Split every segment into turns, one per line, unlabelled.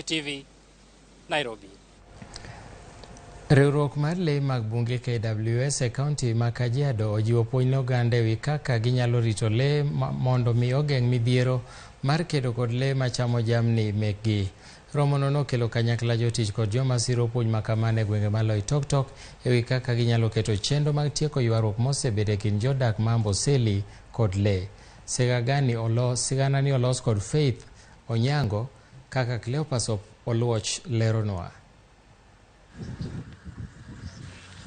TV, Nairobi.
Riwruok mar lee mag bunge KWS e kaunti ma Kajiado ojiwo puonj ne oganda ewi kaka ginyalo rito lee mondo mi ogeng' midhiero mar kedo kod lee machamo jamni mekgi. Romono nokelo kanyakla jotich kod joma siro puonj makamano e gwenge ma Loitoktok ewi kaka ginyalo keto chenro mag tieko ywaruok mosebedo e kind jodak ma Amboseli kod lee. Siganani olos kod Faith Onyango kaka Cleopas Oluoch leronwa.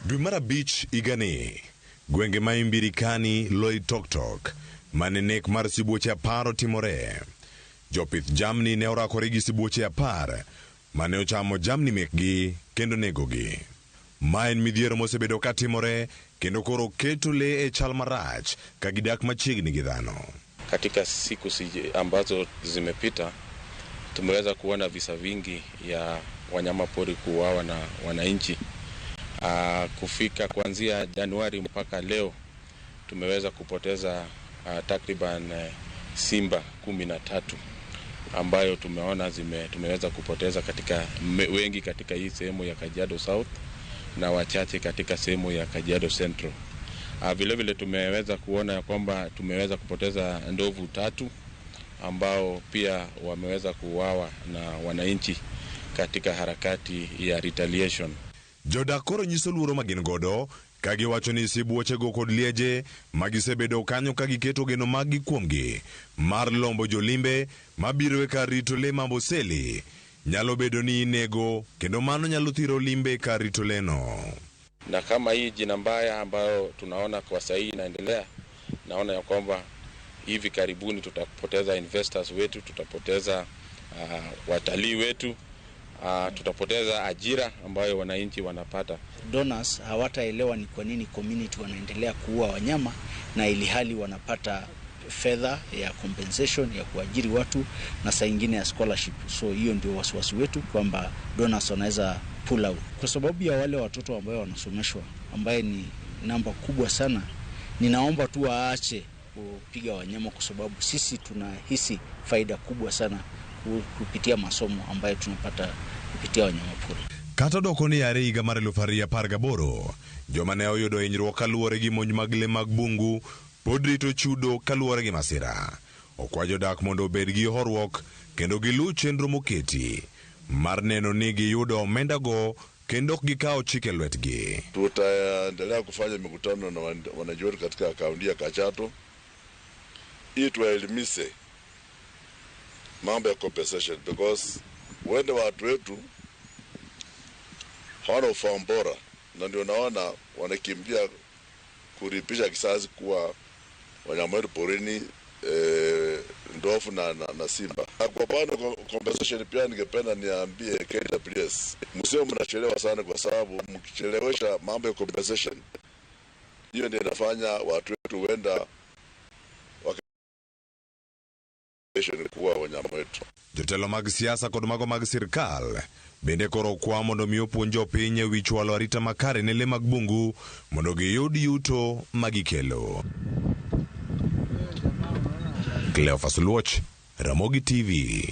Dwe mar abich higani, gwenge ma Imbirikani, Loitoktok, mane nek mar sibuoche 10 otimore. Jopith jamni ne orakore gi sibuoche 10 mane ochamo jamni mekgi kendo negogi. Ma en midhiero mosebedo katimore kendo koro keto lee e chal marach ka gidak machiegni gi dhano.
Katika siku ambazo zimepita tumeweza kuona visa vingi ya wanyama pori kuuawa na wananchi. Kufika kuanzia Januari mpaka leo tumeweza kupoteza takriban simba 13 ambayo tumeona tumeweza kupoteza katika wengi katika hii sehemu ya Kajiado South na wachache katika sehemu ya Kajiado Central. Vile vile tumeweza kuona ya kwamba tumeweza kupoteza ndovu 3 ambao pia wameweza kuuawa na wananchi katika harakati ya retaliation.
Jodak koro nyiso luoro ma gin godo ka giwacho ni sibuochego kod lieje ma gisebedo kanyo ka giketo geno maggi kuomgi mar lombo jolimbe mabiro e kar rito lee ma Amboseli nyalo bedo ni inego kendo mano nyalo thiro limbe e kar rito leno.
Na kama hii jina mbaya ambayo tunaona kwa sasa inaendelea, naona ya kwamba hivi karibuni tutapoteza investors wetu, tutapoteza watalii wetu, tutapoteza ajira ambayo wananchi wanapata.
Donors hawataelewa ni kwa nini community wanaendelea kuua wanyama na ilihali wanapata fedha ya compensation ya kuajiri watu na saa ingine ya scholarship. So hiyo ndio wasiwasi wetu kwamba donors wanaweza pull out. Kwa sababu ya wale watoto ambao wanasomeshwa ambaye ni namba kubwa sana, ninaomba tu waache kupiga wanyama kwa sababu sisi tunahisi faida kubwa sana kupitia masomo ambayo tunapata kupitia wanyama pori.
Kata odoko ni yare higa mar 2018, joma ne oyudo hinyruok kaluwore gi monj mag lee mag bungu pod rito chudo kaluwore gi masira. Okwa jodak mondo obed gi horuok kendo giluw chenro moketi mar neno ni giyudo omendago kendo ok gikawo chike lwetgi.
Tutaendelea kufanya mikutano na wananchi wetu katika kaunti ya Kajiado ili tuwaelimishe mambo ya compensation, because wende watu wetu hawana ufahamu bora, na ndio naona wanakimbia kulipisha kisasi kuwa wanyama wetu porini, ndovu na simba. Na kwa upande wa compensation pia ningependa niambie KWS, msio mnachelewa sana, kwa sababu mkichelewesha mambo ya compensation hiyo ndio inafanya watu wetu huenda kuwa wanyama wetu.
Jotelo mag siasa kod mago mag sirkal bende koro okwa mondo mi opuonj jopiny ewi chwalo arita makare ne lee mag bungu mondo giyud yuto magikelo. Cleophas Luoch, Ramogi TV.